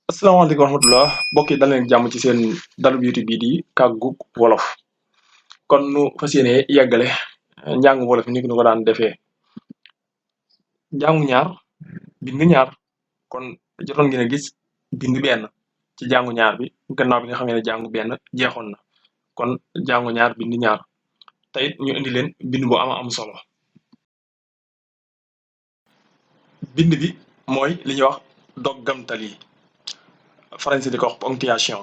asalaamaaleykum wa rahmatulah mbokk yi dal leen jàmm ci seen dalub YouTube bii di kàggug wolof kon nu fas yéene yeggale njàngu wolof ni nu ko daan defee jàngu ñaar bind ñaar kon jotoon ngeen a gis bind benn ci jàngu ñaar bi gannaaw bi nga xam ne jàngu benn jeexoon na kon jàngu ñaar bind ñaar tey ñu indi leen bind bu ama am solo bind bi mooy li ñuy wax doggamtal yi français di ko wax ponctuation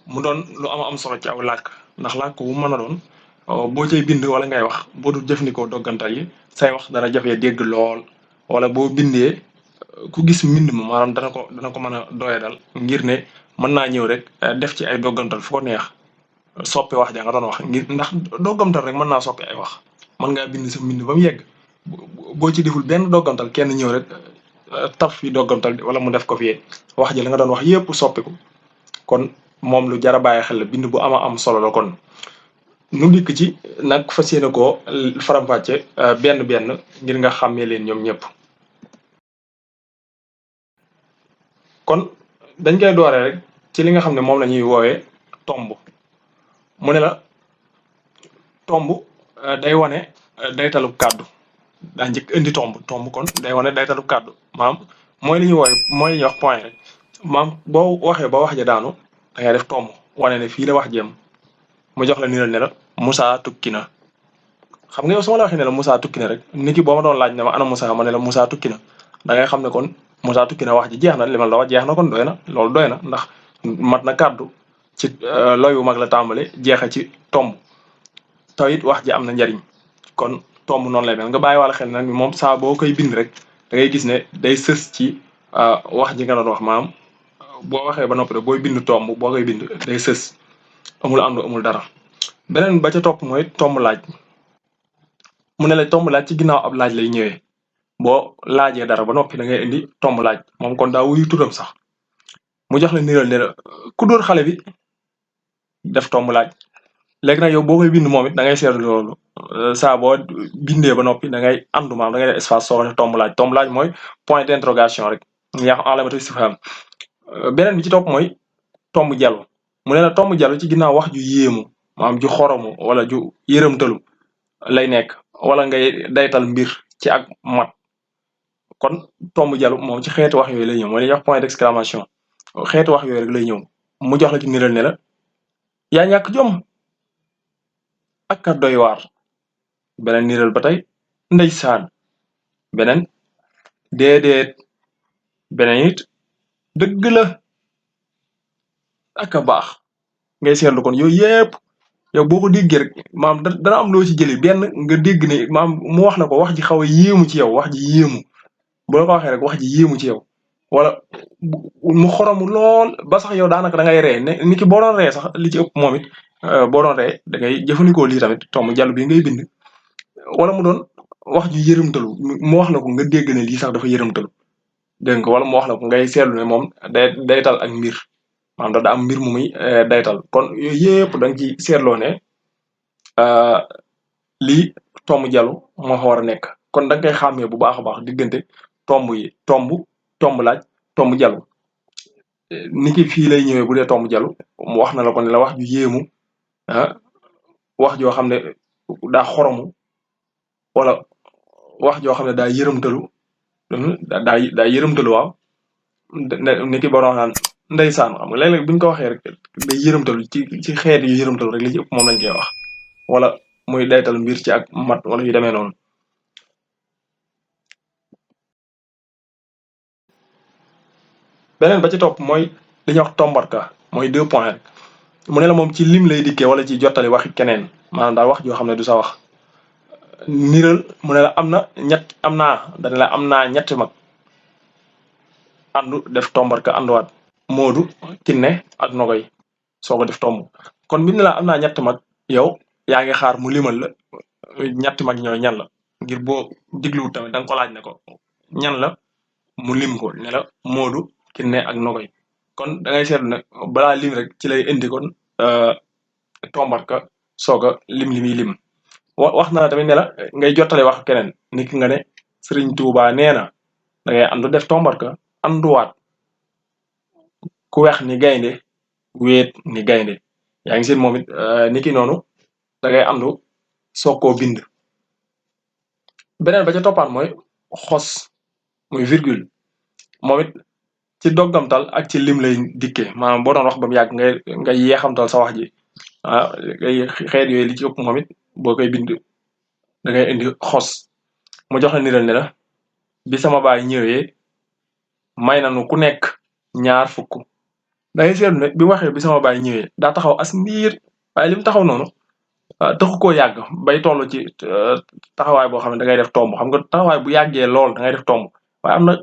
mu doon lu am solo ci aw làkk ndax làkk wu mën a doon boo cay bind wala ngay wax boo dul jëfandikoo doggantal yi say wax dana jafee dégg lool wala boo bindee ku gis mbind ma maanaam dana ko mën a doyadal ngir ne mën naa ñëw rek def ci ay doggantal fu ko neex soppi wax ja nga doon wax ngir ndax doggantal rek mën naa soppi ay wax mën ngaa bind sa mbind ba mu yegg boo ci deful benn doggantal kenn ñëw rek taf fi doggantal wala mu def ko fi wax ji la nga doon wax yépp soppiku kon moom lu jar a bàyyi xel la bind bu ama am solo la kon nu dikk ci nag fas yéene koo faram-fàcce benn benn ngir nga xàmmee leen ñoom ñëpp kon dañ koy doore rek ci li nga xam ne moom la ñuy woowee tomb mu ne la tomb day wane daytalub kàddu daa njëkk indi tomb kon day wane daytalub kàddu maam mooy li ñuy woowe mooy li ñuy wax point rek maam boo waxee ba wax ja daanu da ngay def tomb wane ne fii la wax jëm mu jox la niral ne la Moussa tukki na xam nga yow su ma la waxee ne la Moussa tukki na rek nit ki boo ma doon laaj ne ma ana Moussa ma ne la Moussa tukki na da ngay xam ne kon Moussa tukki na wax ji jeex na li ma la wax jeex na kon doy na loolu doy na ndax mat na kàddu ci loy wu mag la tàmbale jeexe ci tomb taw it wax ji am na njariñ kon tomb noonu lay mel nga bàyyi wàlla xel nag moom saa boo koy bind rek da ngay gis ne day sës ci wax ji nga doon wax maam boo waxee ba noppi rek booy bind tomb boo koy bind day sës amul àndu amul dara beneen ba ca topp mooy tomb laaj mu ne la tomb laaj ci ginnaaw ab laaj lay ñëwee boo laajee dara ba noppi da ngay indi tomb laaj moom kon daa wuyu turam sax mu jox la niral ne la ku dóor xale bi def tomb laaj léegi nag yow boo koy bind moom it da ngay seetlu loolu saa boo bindee ba noppi da ngay àndu maam da ngay def espace soo ko def tomb laaj mooy point d'interrogation rek yaa xam alamatu istifham beneen bi ci topp mooy tomb jalu mu ne la tomb jalu ci ginnaaw wax ju yéemu maanaam ju xoromu wala ju yërëmtalu lay nekk wala ngay daytal mbir ci ak mat kon tomb jalu moom ci xeetu wax yooyu lay ñëw mooy li ñuy wax point d'exclamation xeetu wax yooyu rek lay ñëw mu jox la ci niral ne la yaa ñàkk jom ak a doy waar beneen niral ba tey ndeysaan beneen déedéet beneen it dëgg la ak a baax ngay seetlu kon yooyu yépp yow boo ko déggee rek maam dana am loo ci jëlee benn nga dégg ne maam mu wax la ko wax ji xaw a yéemu ci yow wax ji yéemu bu la ko waxee rek wax ji yéemu ci yow wala mu xoromu lool ba sax yow daanaka da ngay ree ne nit ki boo doon ree sax li ci ëpp moom it boo doon ree da ngay jëfandikoo lii tamit tomb jàll bi ngay bind wala mu doon wax ju yërëmtalu mu wax la ko nga dégg ne lii sax dafa yërëmtalu dégg nga wala mu wax la ko ngay seetlu ne moom daytal ak mbir maanaam da am mbir mu muy daytal kon yooyu yëpp da nga ci seetloo ne lii tomb jalu moo fa war a nekk kon da nga koy xàmmee bu baax a baax diggante tomb yi tomb laaj tomb jalu ni ki fii lay ñëwee bu dee tomb jalu mu wax na la ko ne la wax ju yéemu wax joo xam ne daa xoromu wala wax joo xam ne daa yërëmtalu daa yërëmtalu waaw ni ki boo doon naan ndeysaan xam nga léeg-léeg bu ñu ko waxee rek day yërëmtalu ci xeet yu yërëmtalu rek li ci ëpp moom lañ koy wax wala muy daytal mbir ci ak mat wala yu demee noonu beneen ba ci topp mooy li ñuy wax tombarka mooy 2 points rek mu ne la moom ci lim lay dikkee wala ci jottali waxi keneen maanaam daal wax joo xam ne du sa wax niral mu ne la dana la am naa ñetti mag àndu def tombarka ànduwaat moodu kinne ak nogoy soo ko def tomb kon bi ne la am naa ñetti mag yow yaa ngi xaar mu limal la ñetti mag ñooy ñan la ngir boo digluwut tamit da nga ko laaj ne ko ñan la mu lim ko ne la moodu kinne ak nogoy kon da ngay seetlu ne balaa lim rek ci lay indi kon tombarka soog a lim li muy lim wax na la tamit ne la ngay jottale wax keneen nit ki nga ne Sëriñ Tuubaa nee na da ngay àndu def tombarka ànduwaat ku weex ni gaynde wéet ni gaynde yaa ngi seen moom it ni ki noonu da ngay andu soog koo bind beneen ba ca toppaat mooy xos muy virgule moom it ci doggamtal ak ci lim lay dikkee maanaam boo doon wax ba mu yàgg ngay yeexamtal sa wax ji ngay xeet yooyu li ci ëpp moom it boo koy bind da ngay indi xos mu jox la niral ne la bi sama baay ñëwee may nanu ku nekk ñaar fukk da ngay seetlu ne bi mu waxee bi sama baay ñëwee daa taxaw as ndiir waaye li mu taxaw noonu taxu koo yàgg bay toll ci taxawaay boo xam ne da ngay def tomb xam nga taxawaay bu yàggee lool da ngay def tomb waaye am na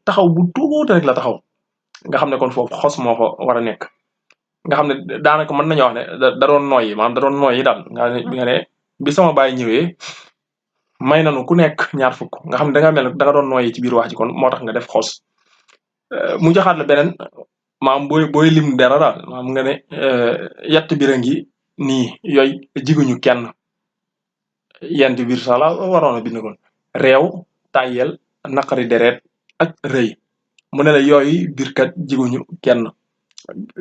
taxaw bu tuuti rek la taxaw nga xam ne kon foofu xos moo fa war a nekk nga xam ne daanaka mën nañoo wax ne da doon noyyi maanaam da doon noyyi daal nga ne bi sama baay ñëwee may nanu ku nekk ñaar fukk nga xam ne da nga mel da nga doon noyyi ci biir wax ji kon moo tax nga def xos mu joxaat la beneen maam booy lim dara daal maam nga ne yett bira ngi nii yooyu jiguñu kenn yent biir sax la waroon a bind kon réew tàyyel naqari deret ak rëy mu ne la yooyu biir kat jiguñu kenn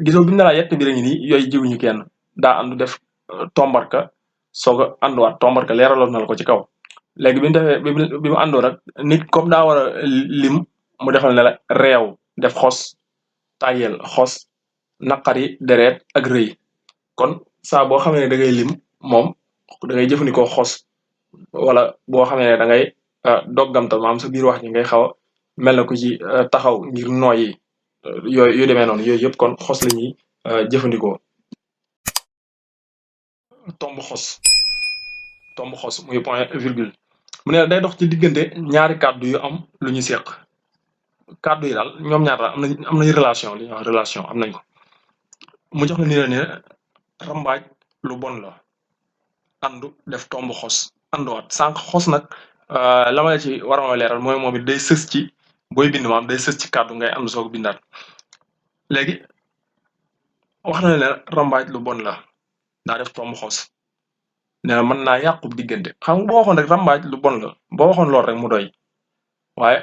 gisoo bi mu ne laa yett bira ngi nii yooyu jiguñu kenn daa andu def tombarka soog a anduwaat tombarka leeraloon na la ko ci kaw léegi bi mu defee bi mu àndoo nag nit comme daa war a lim mu defal ne la réew def xos tàyyel xos naqari deret ak rëy kon saa boo xamee ne da ngay lim moom da ngay jëfandikoo xos wala boo xamee ne da ngay doggamtal maam sa biir wax ji ngay xaw a mel na ku ci taxaw ngir nooyi yooyu yu demee noonu yooyu yëpp kon xos la ñuy jëfandikoo tomb xos muy point virgule mu ne day dox ci diggante ñaari kàddu yu am lu ñu seq kàddu yi daal ñoom ñaar daal am nañ relation li ñuy wax relation am nañ ko mu jox la ni la ne rambaaj lu bon la andu def tomb xos anduwaat sànq xos nag la ma la ci waroon a leeral mooy moom it day sës ci booy bind maam day sës ci kàddu ngay andu soog bindaat léegi wax na ne rambaaj lu bon la daa def tomb xos ne la mën naa yàqub diggante xam nga boo waxoon rek rambaaj lu bon la boo waxoon lool rek mu doy waaye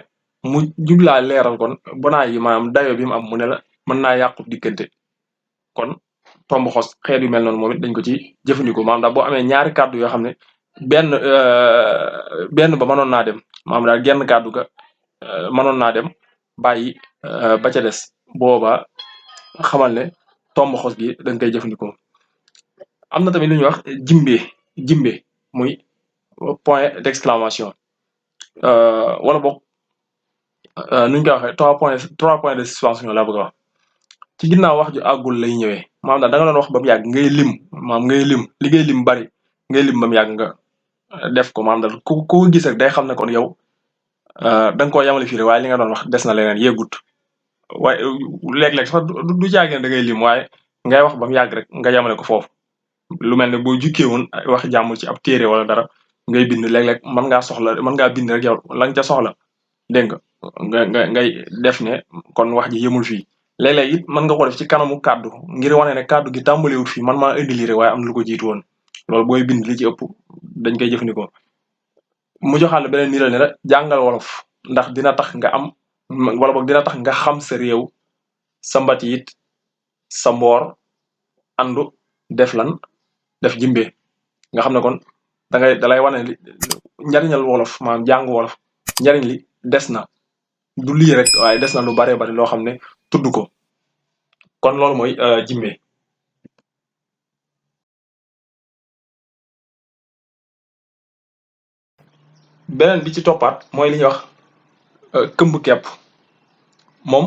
mu jublaa leeral kon bonaay yi maanaam dayo bi mu am mu ne la mën naa yàqub diggante kon tomb xos xeet yu mel noonu moom it dañ ko ci jëfandikoo maanaam daal boo amee ñaari kàddu yoo xam ne benn ba mënoon naa dem maanaam daal genn kàddu ga mënoon naa dem bàyyi ba ca des boobaa xamal ne tomb xos gi dañ koy jëfandikoo am na tamit lu ñuy wax jimbe muy point d'exclamation wala boog nu ñu koy waxee trois points de suspension laa bëgg a wax ci ginnaaw wax ju àggul lay ñëwee maanaam daal da nga doon wax ba mu yàgg ngay lim maanaam ngay lim li ngay lim bari ngay lim ba mu yàgg nga def ko maanaam daal ku gis rek day xam ne kon yow da nga koo yamale fii rek waaye li nga doon wax des na leneen yeggut waaye léeg-léeg sax du caagin da ngay lim waaye ngay wax ba mu yàgg rek nga yamale ko foofu lu mel ne boo jukkee woon wax jàmm ci ab téere wala dara ngay bind léeg-léeg mën ngaa bind rek yow la nga ca soxla dégg nga ngay def ne kon wax ji yemul fii léeg-léeg it mën nga ko def ci kanamu kàddu ngir wane ne kàddu gi tàmbalewut fii man maa indi lii rek waaye am na lu ko jiitu woon loolu booy bind li ci ëpp dañ koy jëfandikoo mu joxaale beneen nii la ne la jàngal wolof ndax dina tax nga am wala boog dina tax nga xam sa réew sa mbatiit sa mboor andu def lan def jimbe nga xam ne kon dalay wane njariñal wolof maanaam jàng wolof njariñ li des na du lii rek waaye des na lu baree bari loo xam ne tudd ko kon loolu mooy jimbe beneen bi ci toppaat mooy li ñuy wax këmb kepp moom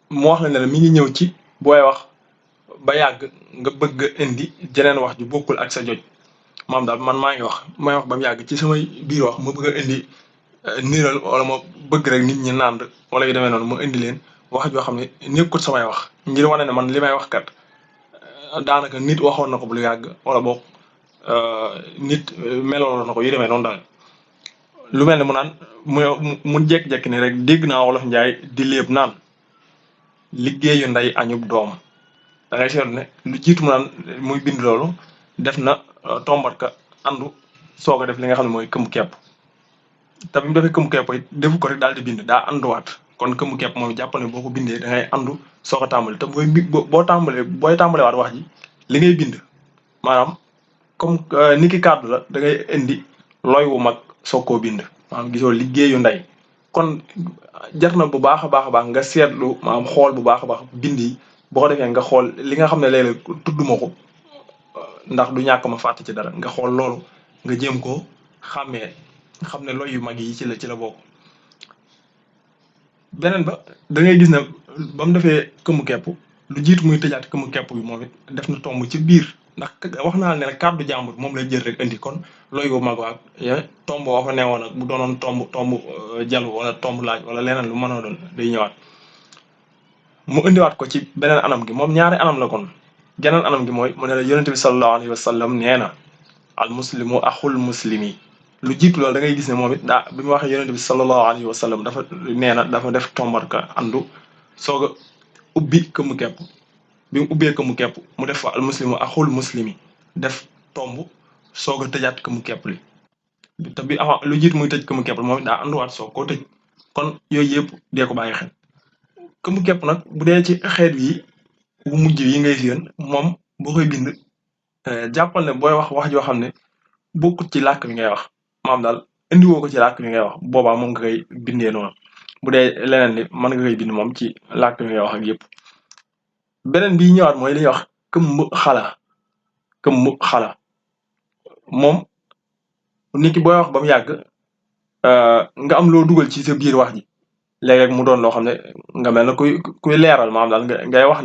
mu wax la ne mi ngi ñëw ci booy wax ba yàgg nga bëgg indi jeneen wax ju bokkul ak sa joj maam daal man maa ngi wax may wax ba mu yàgg ci samay biir wax ma bëgg a indi niiral wala ma bëgg rek nit ñi nànd wala yu demee noonu ma indi leen wax joo xam ne nekkut samay wax ngir wane ne man li may wax kat daanaka nit waxoon na ko bu lu yàgg wala boog nit meloon na ko yu demee noonu daal lu mel ne mu naan mu jekk-jekk ni rek dégg naa wolof njaay di léeb naan liggéeyu nday añub doom da ngay seetlu ne lu jiitu mu naan muy bind loolu def na tombarka andu soog a def li nga xam ne mooy këmb kepp te bi mu defee këmb kepp it defu ko rek daal di bind daa anduwaat kon këmu kepp moom jàpp ne boo ko bindee da ngay andu soo ko tàmbali te boo tàmbalee booy tàmbalee waat wax ji li ngay bind maanaam comme ni ki kàddu la da ngay indi looy wu mag soog koo bind maanaam gisoo liggéeyu ndey kon jar na bu baax a baax a baax nga seetlu maanaam xool bu baax a baax bind yi boo ko defee nga xool li nga xam ne léeg-léeg tudduma ko ndax du ñàkk ma fàtte ci dara nga xool loolu nga jéem koo xàmmee xam ne looy yu mag yi ci la bokk. beneen ba da ngay gis ne ba mu defee këmu kepp lu jiitu muy tëjaat këmu kepp bi moom it def na tomb ci biir ndax wax naa ne la kàddu jàmbur moom lay jël rek indi kon looy wu mag waag tomb woo fa newoon ak bu doonoon tomb jalu wala tomb laaj wala leneen lu mënoo doon day ñëwaat mu indiwaat ko ci beneen anam gi moom ñaari anam la kon geneen anam gi mooy mu ne la yonente bi sallallahu alayhi wa sallam nee na al muslimu axul muslimi lu jiitu loolu da ngay gis ne moom it daa bi mu waxee yonente bi sallallahu alayhi wa sallam dafa nee na dafa def tombarka andu soog a ubbi këmu kepp bi mu ubbee këmu kepp mu def fa al muslimu axul muslimi def tomb soog a tëjaat këmu kepp li te bi avant lu jiitu muy tëj këmu kepp moom it daa anduwaat soog koo tëj kon yooyu yëpp dee ko bàyyi xel këmu kepp nag bu dee ci xeet yi bu mujj yi ngay seen moom boo koy bind jàppal ne booy wax joo xam ne bokkut ci làkk bi ngay wax maam daal indiwoo ko ci làkk bi ngay wax boobaa moom nga koy bindee noonu bu dee leneen li mën nga koy bind moom ci làkk bi ngay wax ak yëpp beneen bi ñëwaat mooy li ñuy wax këmb xala moom nit ki booy wax ba mu yàgg nga am loo dugal ci sa biir wax ji léeg-léeg mu doon loo xam ne nga mel ne kuy leeral maanaam daal ngay wax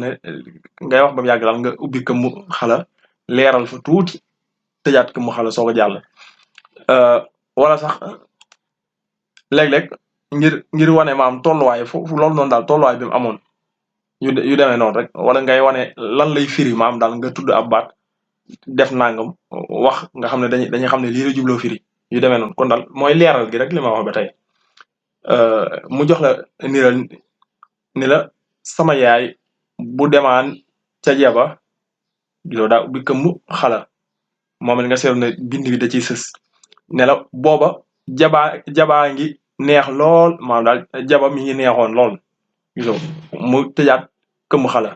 ba mu yàgg daal nga ubbi këmb xala leeral fa tuuti tëjaat këmb xala soog a jàll wala sax léeg-léeg ngir wane maam tolluwaay foofu loolu noonu daal tolluwaay bi mu amoon yu demee noonu rek wala ngay wane lan lay firi maam daal nga tudd ab baat def nangam wax nga xam ne dañuy xam ne lii la jubloo firi yu demee noonu kon daal mooy leeral gi rek li ma wax ba tey mu jox la niral ni la sama yaay bu demaan ca jeba gisoo daa ubbi këmb xala moom it nga seetlu ne bind bi da ciy sës ne la booba jabaa ngi neex lool maanaam daal jaba mi ngi neexoon lool gisoo mu tëjaat këmb xala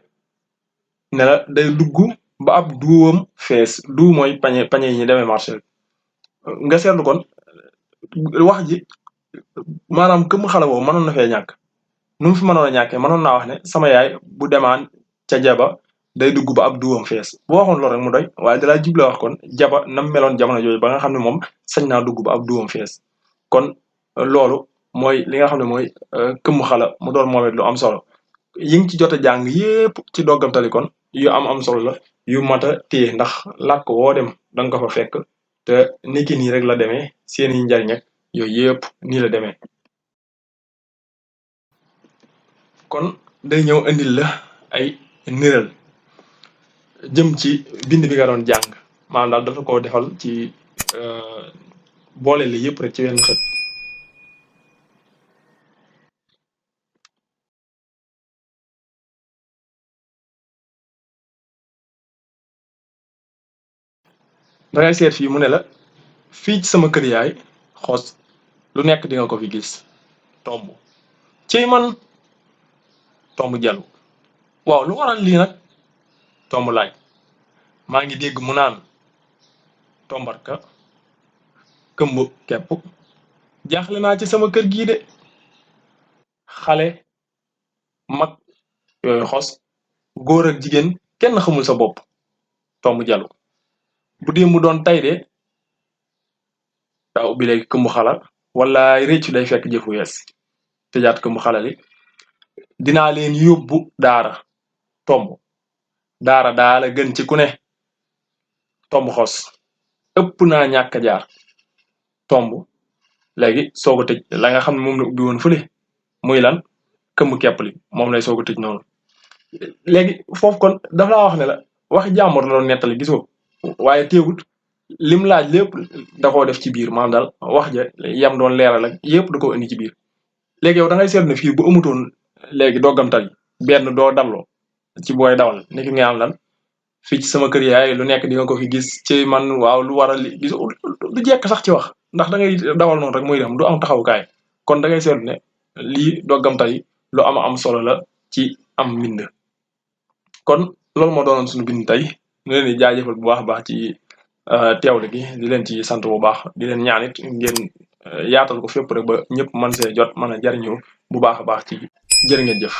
ne la day dugg ba ab duwam fees du mooy pañe yi ñu demee marché nga seetlu kon wax ji maanaam këmb xala boobu mënoon na fee ñàkk nu mu fi mënoon a ñàkkee mënoon naa wax ne sama yaay bu demaan ca jaba day dugg ba ab duwam fees boo waxoon loolu rek mu doy waaye dalaa jubla wax kon jaba nam meloon jamono jooju ba nga xam ne moom sañ naa dugg ba ab duwam fees kon loolu mooy li nga xam ne mooy këmb xala mu doon moom it lu am solo yi ngi ci jot a jàng yépp ci doggamtali kon yu am solo la yu mat a téye ndax làkk woo dem da nga ko fa fekk te niki nii rek la demee seeni njariñ ak yooyu yépp nii la demee kon day ñëw indil la ay niral jëm ci bind bi nga doon jàng maanaam daal dafa ko defal ci boole la yëpp rek ci wenn xët dangay seet fii mu ne la fii ci sama kër yaay xos lu nekk di nga ko fi gis tomb ci man tomb jalu waaw lu waral lii nag tomb laaj maa ngi dégg mu naan tombarka këmb kepp jaaxle naa ci sama kër gii de xale mag yooyu xos góor ak jigéen kenn xamul sa bopp tomb jalu bu démb doon tay de daa ubbi léegi këmb xala wala réccu day fekk jëfu wees tëjaat këmb xala li dinaa leen yóbbu daara tomb daara daala gën ci ku ne tomb xos ëpp naa ñàkk jaar tomb léegi soog a tëj la nga xam ne moom la ubbi woon fële muy lan këmb kepp li moom lay soog a tëj noonu léegi foofu kon dafa laa wax ne la waxi jàmbur la doon nettali gisoo waaye teewut lim laaj lépp da koo def ci biir maanaam daal wax ja yam doon leeral ak yëpp da koo indi ci biir léegi yow da ngay seetlu ne fii bu amutoon léegi doggamtal yi benn doo dalloo ci booy dawal niki nga am lan fii ci sama kër yaay lu nekk di nga ko fi gis ci man waaw lu waral li gis du jekk sax ci wax ndax da ngay dawal noonu rek muy dem du am taxawukaay kon da ngay seetlu ne lii doggamtal yi lu am solo la ci am mbind kon loolu moo doonoon suñu bind tey ñu leen di jaajëfal bu baax a baax ci teewlu gi di leen ci sant bu baax di leen ñaanit ngeen yaatal ko fépp rek ba ñëpp mën see jot mën a jariñu bu baax a baax ci jërë ngeen jëf